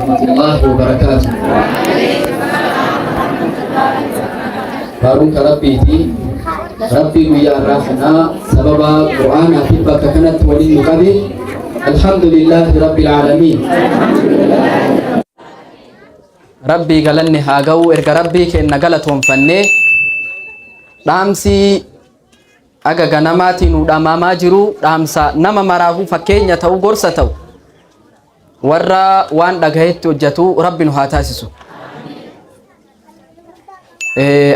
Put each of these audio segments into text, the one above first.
ورحمة الله وبركاته. Faaruun ka Rabbiiti. Rabbii guyyaa har'aa kanaa sababa Qur'aanaa fi bakka kanatti waliin nu qabe. الحمد لله رب العالمين. Rabbii galanni haa ga'u. Erga Rabbii kenna galatoonfannee, dhaamsi aga ganamaatiin nu dhamaamaa jiru dhaamsa nama maraafuu fakkeenya ta'u, gorsa ta'u, warra waan dhagahetti hojjetu Rabbi nu haa taasisu.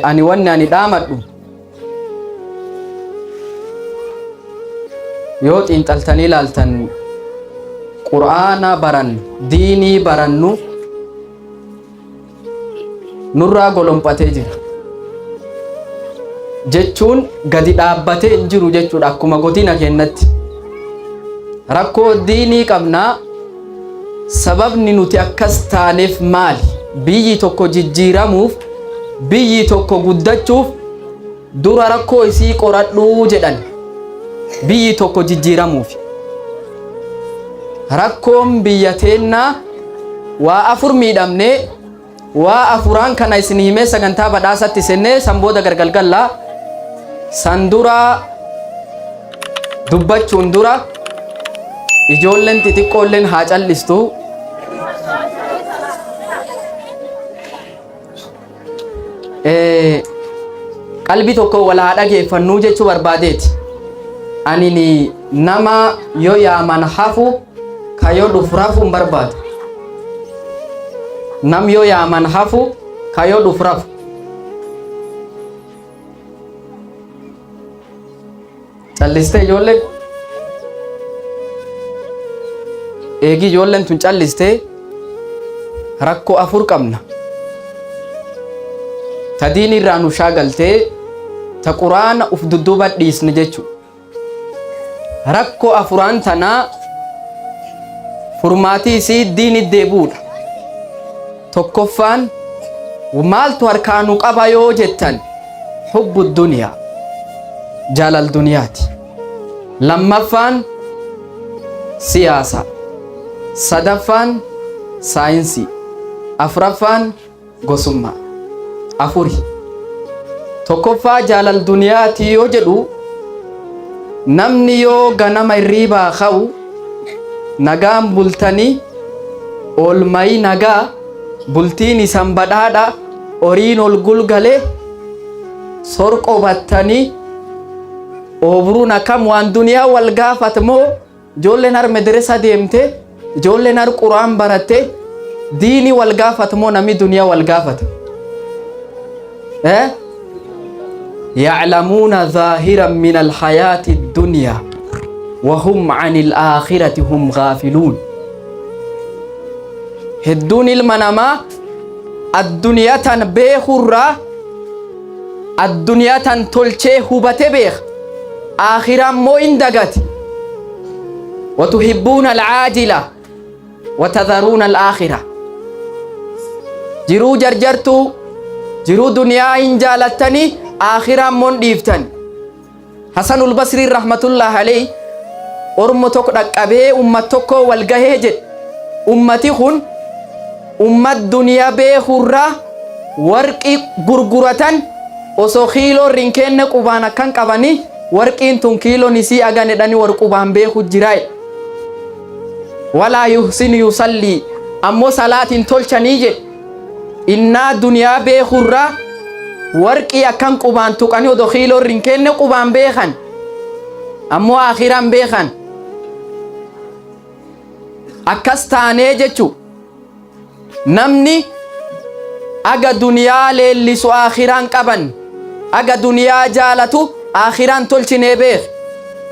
Ani wanni ani dhaamadhu, yoo xiinxaltanii ilaaltan, Qur'aana baran, diinii barannu nurraa golomphatee jira jechuun gadi dhaabbatee hin jiru jechuudha. Akkuma godina kennatti rakkoo diinii qabnaa. Sababni nuti akkas taaneef maali? Biyyi tokko jijjiiramuuf, biyyi tokko guddachuuf dura rakkoo isii qoradhuu jedhan. Biyyi tokko jijjiiramuuf rakkoon biyya teennaa waa afur. Miidhamnee waa afuraan kana isin himee sagantaa badhaasatti sennee san booda gargalgallaa. San dura dubbachuun dura ijoolleen xixiqqoolleen haa callistu. Qalbii tokko wal haa dhageeffannuu jechuu barbaadeeti. Ani nama yoo yaaman hafu, ka yoo dhufu rafu hin barbaadu. Nam yoo yaaman hafu, ka yoo dhufu rafu. Callistee ijoolleen? Eegi ijoolleen tun callistee, rakkoo afur qabna. Ta diin irraa nu shaagaltee, ta Quraana uf dudduuba dhiisne jechu. Rakkoo afuraan tanaa furmaatii isii diini deebuudha. Tokkoffaan maaltu harkaa nu qaba yoo jettan, حب الدنيا, jaalal duniyaati. Lammaffaan siyaasa. Sadaffaan saayinsii. Afuraffaan gosummaa. Afuri. Tokkoffaa jaalal duniyaati yoo jedhu, namni yoo ganama hirriibaa ka'u, nagaan bultanii, oolmayii nagaa, bultiin isan badhaadha, horiin ol gulgalee, sorqobattanii, oobruun akkam, waan duniyaa wal gaafat moo ijoolleen har mederesa deemte, ijoolleen har Quraan baratte, diinii wal gaafat moo namni duniyaa wal gaafata? Eh, يعلمون ظاهرا من الحياة الدنيا وهم عن الآخرة هم غافلون. Hedduun ilma namaa addunyaa tan beekurraa, addunyaa tan tolchee hubate beeka, aakhiraan moo hin dagate. وتحبون العاجلة وتذرون الآخرة. Jiruu jarjartuu, jiruu duniyaa hin jaalattanii, aakhiraan moon dhiiftan. Hasanul Basrii رحمة الله عليه ormo tokko dhaqqabee, ummat tokko wal gahee jedhe. Ummati kun ummat duniyaa beekurraa warqii gurguratan, osoo kiiloo hin kenne qubaan akkan qabanii, warqiin tun kiiloon isii agan jedhanii war qubaan beeku jiraa. ولا يحسن يصلي, ammoo salaatiin tolchanii jedhe. Innaa duniyaa beekurraa warqii akkan qubaan tuqanii, odoo kiiloo hin kenne qubaan beekan, ammoo akhiraan beekan. Akkas taanee jechu. Namni aga duniyaa leellisu akhiraan qaban, aga duniyaa jaalatu akhiraan tolchinee beek,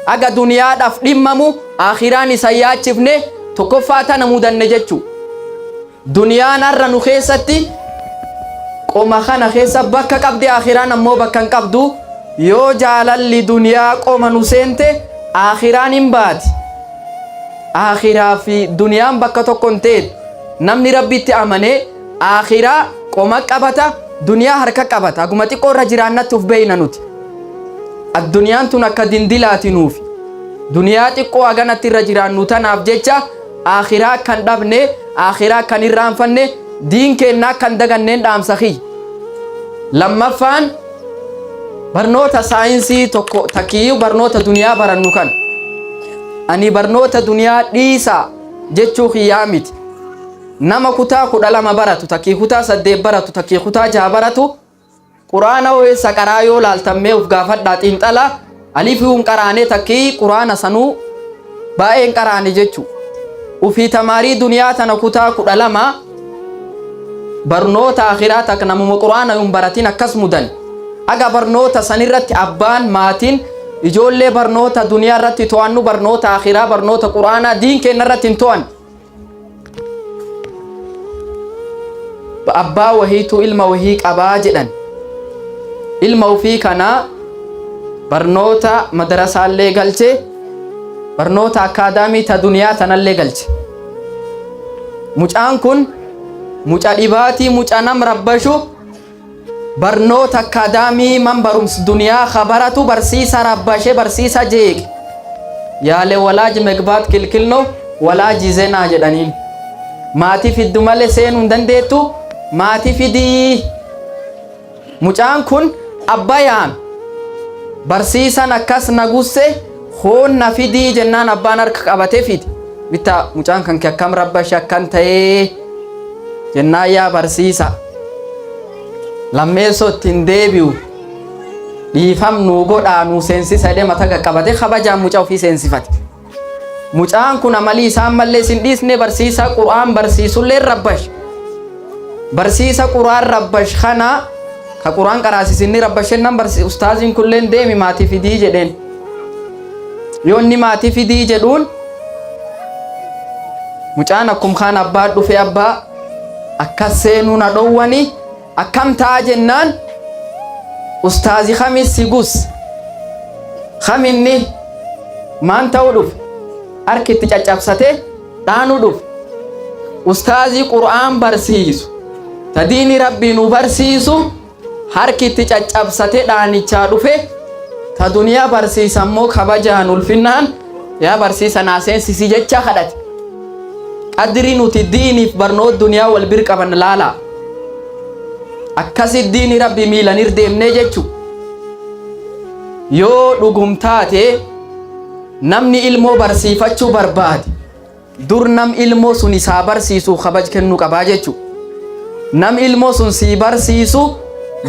aga duniyaadhaaf dhimmamu akhiraan isa yaachifne. Tokkoffaa tana mudanne jechu. Duniyaan har'a nu keessatti qoma kana keessa bakka qabdi, akhiraan ammoo bakka hin qabdu. Yoo jaalalli duniyaa qoma nu seente, akhiraan hin baati. Akhiraa fi duniyaan bakka tokko hin ta'e. Namni Rabbitti amanee akhiraa qoma qabata, duniyaa harka qabata. Aguma xiqqoo irra jiraannatti uf beeyna nuti. Addunyaan tun akka dindilaati nuufi. Duniyaa xiqqoo haganatti irra jiraannu tanaaf jecha Aakhiraa akka hin dhabne, aakhiraa akka hin irraanfanne, diin keenna akka hin daganneen dhaamsa kiyya. Lammaffaan barnoota saayinsii tokko takkiyyuu barnoota duniyaa barannu kan ani barnoota duniyaa dhiisaa jechuu kiyyaa miti. Nama kutaa 12 baratu, takkii kutaa 8 baratu, takkii kutaa 6 baratu Qur'aana hoo eessa qaraa yoo laaltan mee uf gaafadhaa xiinxalaa aliifuu hin qaraanee takkii qur'aana sanuu baay'ee hin qaraane jechu. Ufii tamaarii duniyaa tana kutaa 12 barnoota akhiraa takka namuma qur'aana hin baratin akkas mudan. Aga barnoota sanirratti abbaan maatiin ijoollee barnoota duniyaa irratti to'annu barnoota akhiraa barnoota qur'aanaa diin keenya irratti hin to'annu. Abbaa wahiitu ilma wahii qabaa jedhan. Ilma ofii kana barnoota madarasaallee galche, barnoota akkaadaamii ta duniyaa tanallee galche. Mucaan kun muca dhibaatii muca nam rabbashu barnoota akkaadaamii man barums duniyaa ka baratu barsiisa rabbashe barsiisa jeeqe. Yaale walaaj megbaat kilkilno walaaji zenaa jedhaniin. Maatii fiddu malee seenuu hin dandeettu maatii fidii. Mucaan kun abba yaame. Barsiisan akkas na gusse hoon na fidii jennaan abbaan harka qabatee fide. Bitta mucaan kan kee akkam rabbashe akkan ta'ee jennaan yaa barsiisa. Lammeessoo ittiin deebi'u dhiifam nuu godhaa nuu seensisa jedhee mata qaqqabate kabajaan mucaa ofii seensifate. Mucaan kun amalii isaan mallee isin dhiisne barsiisaa Qur'aan barsiisullee rabbash. Barsiisa Qur'aan rabbash kana ka Qur'aan qaraasisinni rabbashennan barsi ustaaziin kulleen deemi maatii fidii jedheen. Yoo inni maatii fidii jedhuun mucaan akkum kaan abbaa dhufe abbaa akkas seenuu na dhowwani akkam ta'a jennaan ustaazi kamis si gus kaminni maan ta'uu dhufe harki itti caccabsate dhaanuu dhufe ustaazii qur'aan barsiisu ta diini rabbii nu barsiisu harki itti caccabsate dhaanichaa dhufe ta duniyaa barsiisa immoo kabajaan ulfinnaan yaa barsiisa naa seensisi jecha kadhate. Qadri nuti diiniif barnoota duniyaa wal bir qaban laalaa. Akkasi diini rabbi miilan irdeemnee jechu. Yoo dhugum taate namni ilmoo barsiifachuu barbaade dur nam ilmoo sun isaa barsiisu kabaj kennuu qabaa jechu. Nam ilmoo sun sii barsiisu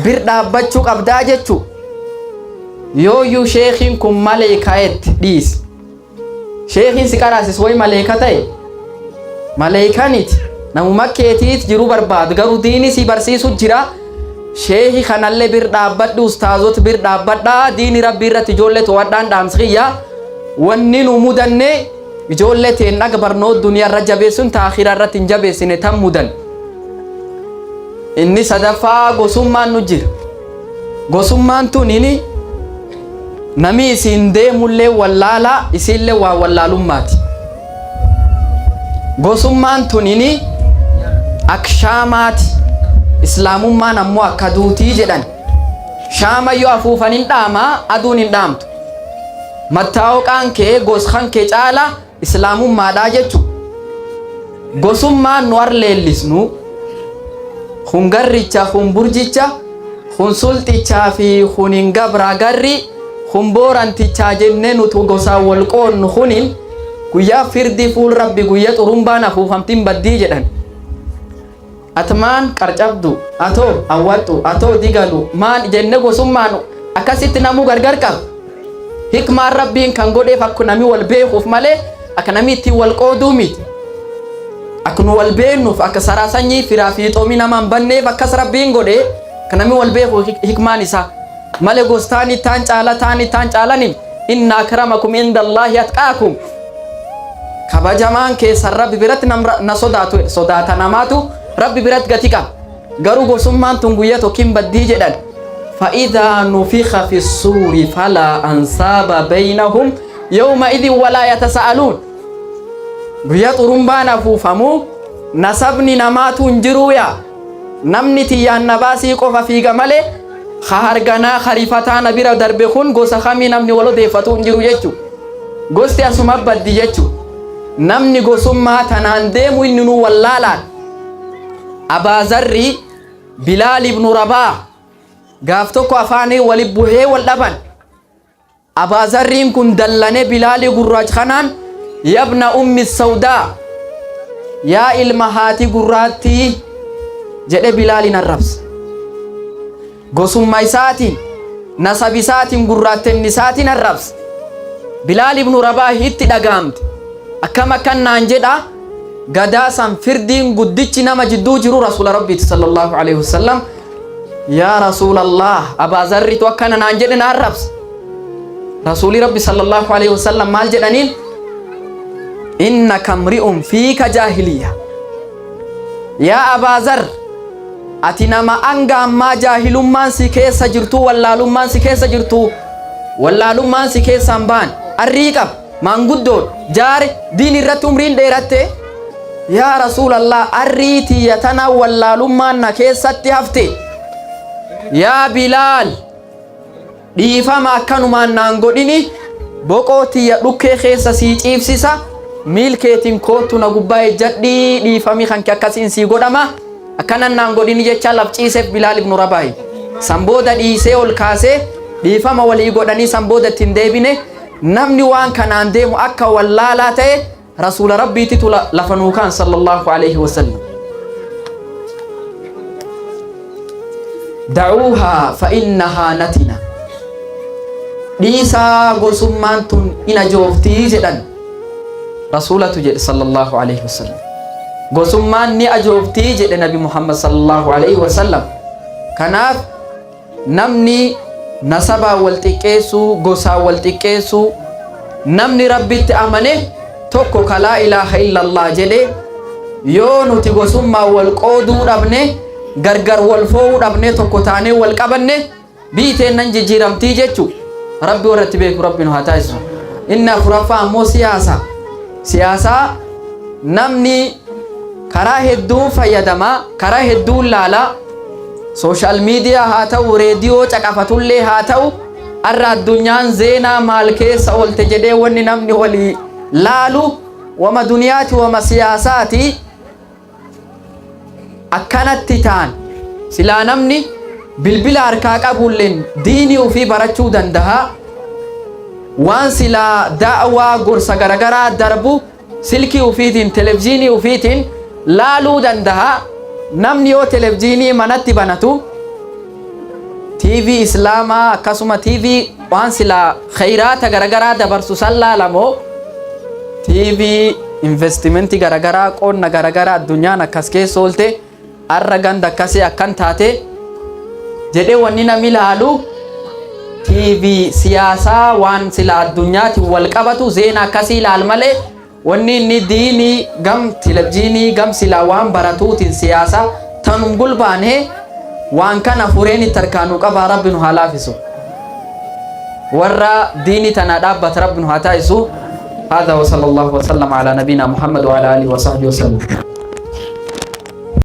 bir dhaabbachuu qabdaa jechu. Yooyyuu sheekiin kun maleekaetti dhiisi. Sheekhiin si qaraasis way maleeka ta'e maleekaniti namuma keetiit jiru barbaadu garuu diini si barsiisu jira sheekhi kanallee bir dhaabbadhu ustaazot bir dhaabbadhaa diini rabbii irratti ijoollee to'adhaan dhaamsi kiyya wanni nu mudanne ijoollee teen dhaga barnoota duniyaa irra jabeessuun taakhira irratti hin jabeessine tan mudan inni sadaffaa gosummaan nu jira gosummaan tunini Namii isiin deemullee wallaalaa isiillee waan wallaalummaati. Gosummaan tunini ak shaamaati. Islaamummaan ammoo akka aduutii jedhan. Shaama yoo afuufan hin dhaamaa aduun hin dhaamtu. Mattaawqaan kee goskan kee caala islaamummaadhaa jechu. Gosummaan nu ar leellisnu kun garricha kun burjicha kun sulxichaa fi kun hin gabraa garri kun boorantichaa jennee nutu gosaan wal qoonnu kunin guyyaa firdii fuul rabbi guyya xurumbaan afuufamtiin baddii jedhan. Atmaan qarcabdu, atoo awwaxxu, atoo digalu, maan jenne gosummaan akkasitti namuu gargar qaba. Hikmaan rabbiin kan godheef akka namni wal beekuuf malee akka namni ittiin wal qooduu miti. Akka nu wal beeknuuf akka saraa sanyii firaa fiixoomii nama hin banneef akkas rabbiin godhe akka namni wal beeku hikmaan isaa. Malee gostaan ittaan caala taan ittaan caalaniif inna akramakum indallaahi atqaakum. Kabajamaan keessan Rabbi biratti na sodaatu jedha. Sodaata namaatu Rabbi biratti gati qaba. Garuu gosummaan tun guyya tokko hin baddii jedhan. Fa'idaa nufika fi suuri falaa ansaaba beynahum yawma idin walaa yatasa'aluun. Guyyaa xurumbaan afuufamu nasabni namaatu hin jiruu yaa. Namni tiyyaan na baasii qofa fiiga malee ka harganaa ka rifataa na bira darbe kun gosa kamii namni wal odeeffatu hin jiru jechuudha. Gosti asuma baddi jechuudha. Namni gosummaa tanaan deemu inni nuu wallaalaan. Abaa Zarri Bilaal ibnu Rabaa gaaf tokko afaanii wali buhee wal dhaban. Abaa Zarriin kun dallane Bilaalii gurraach kanaan, yabna ummi sawdaa, yaa ilma haati gurraattii jedhe Bilaaliin arrabsa. Gosummaa isaatiin, nasab isaatiin, gurraattenni isaatiin arrabsa. Bilaal ibnu Rabaah itti dhagaamte. Akkam akkan naan jedha? Gadaa san firdiin guddichi nama jidduu jiru Rasuula Rabbiiti sallallahu alaihi wasallam. Yaa Rasuulallah, Abaa Zarritu akkana naan jedhe na arrabsa. Rasuuli Rabbi sallallahu alaihi wasallam maal jedhaniin? Innaka mri'un fiika jaahiliyya. Yaa Abaa Zarr, ati nama anga ammaa jaahilummaan si keessa jirtu, wallaalummaan si keessa jirtu, wallaalummaan si keessaan baan arrii qaba, maanguddoon jaare, diin irratti umriin dheeratte. Yaa Rasuulallah, arrii tiyya tana wallaalummaan na keessatti hafte. Yaa Bilaal, dhiifama akkanumaan naan godhini, boqoo tiyya dhukkee keessa sii ciibsisa, miil keetiin koottu na gubbaa ejjadhii, dhiifamii kanke akkasiin sii godhama, akkanan naan godhini jecha laf ciiseef. Bilaal ibnu Rabaahi san booda dhiisee ol kaasee dhiifama walii godhanii san booda ittiin deebine. Namni waan kanaan deemu akka wallaalaa ta'e Rasuula Rabbiititu lafa nuu kaan sallallahu alaihi wasallam. Da'uuhaa fa innahaa natina. Dhiisaa, gosummaan tun in ajooftii jedhan. Rasuulatu jedhe sallallahu alaihi wasallam. Gosummaan ni ajooftii jedhe Nabi Muhammad sallallahu alaihi wasallam. Kanaaf namni nasabaan wal xiqqeessuu, gosaan wal xiqqeessuu, namni Rabbitti amane tokko ka laa ilaaha illallah jedhe, yoo nuti gosummaan wal qooduu dhabne, gargar wal foo'uu dhabne, tokko taanee wal qabanne, biyyi teennan jijjiiramtii jechu. Rabbi warra itti beeku Rabbi nu haa taasisu. Inni afuraffaa ammoo siyaasa. Siyaasaa namni karaa hedduun fayyadama, karaa hedduun laalaa, social media haa ta'u, reediyoo caqafatullee haa ta'u, arra addunyaan zeenaa maal keessa oolte jedhee wanni namni walii laalu wama duniyaati, wama siyaasaati. Akkanatti ta'an silaa namni bilbila harkaa qabulleen diinii ofii barachuu danda'a. Waan silaa da'waa, gorsa garagaraa darbu silkii ofiitiin, televizyiinii ofiitiin laaluu danda'a. Namni yoo televizyiinii manatti banatu TV Islaamaa, akkasuma TV waan silaa khayraata garagaraa dabarsu san laalamoo, TV investimentii garagaraa, qonna garagaraa, addunyaan akkas keessa oolte, arra ganda akkasii akkan taate jedhee wanni namni laalu TV siyaasaa, waan sila addunyaatiin wal qabatu, zeena akkasii ilaal malee, wanni inni diinii gam televizyiinii gam silaa waan baratuutiin siyaasaa tanum gulbaanee waan kana fureen itti harkaanuu qabaa. Rabbi nu haa laafisu. Warra diinii tanaa dhaabbata Rabbi nu haa taasisu. هذا وصلى الله وسلم على نبينا محمد وعلى آله وصحبه وسلم.